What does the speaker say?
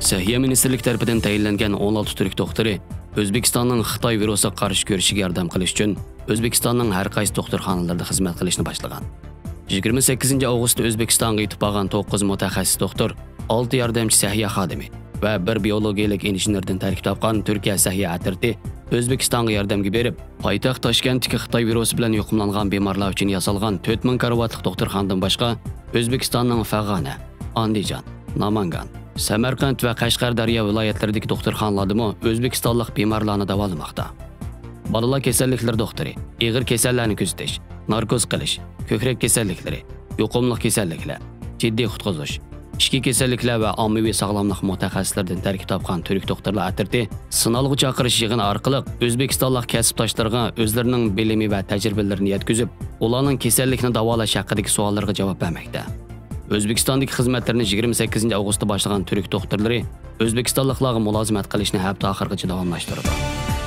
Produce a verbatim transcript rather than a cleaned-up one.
سەھىيە مىنىستىرلىكى تەرىپىدىن تەيىنلەنگەن ئون ئالتە تۈرك دوختۇرى ئۆزبېكىستاننىڭ خىتاي ۋىرۇسىغا قارشى كۈرىشىگە ياردەم قىلىش ئۈچۈن ئۆزبېكىستاننىڭ ھەر قايسى دوختۇرخانىلىرىدا خىزمەت قىلىشنى باشلىغان. يىگىرمە سەككىزىنچى ئاۋغۇستتا ئۆزبېكىستانغا يېتىپ بارغان توققۇز مۇتەخەسسىس دوختۇر، ئالتە ياردەمچى سەھىيە خادىمى ۋە بىر بىيولوگىيەلىك ئىنژېنېردىن تەركىب تاپقان تۈركىيە سەھىيە ئەترىتى ئۆزبېكىستانغا ياردەمگە بېرىپ، پايتەخت تاشكەنتتىكى خىتاي ۋىرۇسى بىلەن يۇقۇملانغان بىمارلار ئۈچۈن ياسالغان تۆت مىڭ كارىۋاتلىق دوختۇرخانىدىن باشقا، ئۆزبېكىستاننىڭ فەغانە، ئاندىجان، نامانگان، سەمەرقەنت ۋە قەشقەردەريا ۋىلايەتلىرىدىكى دوختۇرخانىلاردىمۇ ئۆزبېكىستانلىق بىمارلارنى داۋالىماقتا. بالىلار كېسەللىكلىرى دوختۇرى، ئېغىر كېسەللەرنى كۆزىتىش، ناركوز قىلىش، كۆكرەك كېسەللىكلىرى، يۇقۇملۇق كېسەللىكلەر، جىددىي قۇتقۇزۇش، ئىچكى كېسەللىكلەر ۋە ئاممىۋى ساغلاملىق مۇتەخەسسىسلىرىدىن تەركىب تاپقان تۈرك دوختۇرلار ئەترىتى سىنالغۇ چاقىرىش يىغىنى ئارقىلىق ئۆزبېكىستانلىق كەسىپداشلىرىغا ئۆزلىرىنىڭ بىلىمى ۋە تەجرىبىلىرىنى يەتكۈزۈپ، ئۇلارنىڭ كېسەللىكنى داۋالاش ھەققىدىكى سوئاللىرىغا جاۋاب بەرمەكتە. ئۆزبېكىستاندىكى خىزمەتلىرىنى يىگىرمە سەككىزىنچى ئاۋغۇستتا باشلىغان تۈرك دوختۇرلىرى ئۆزبېكىستانلىقلارغا مۇلازىمەت قىلىشنى ھەپتە ئاخىرىغىچە داۋاملاشتۇرىدۇ.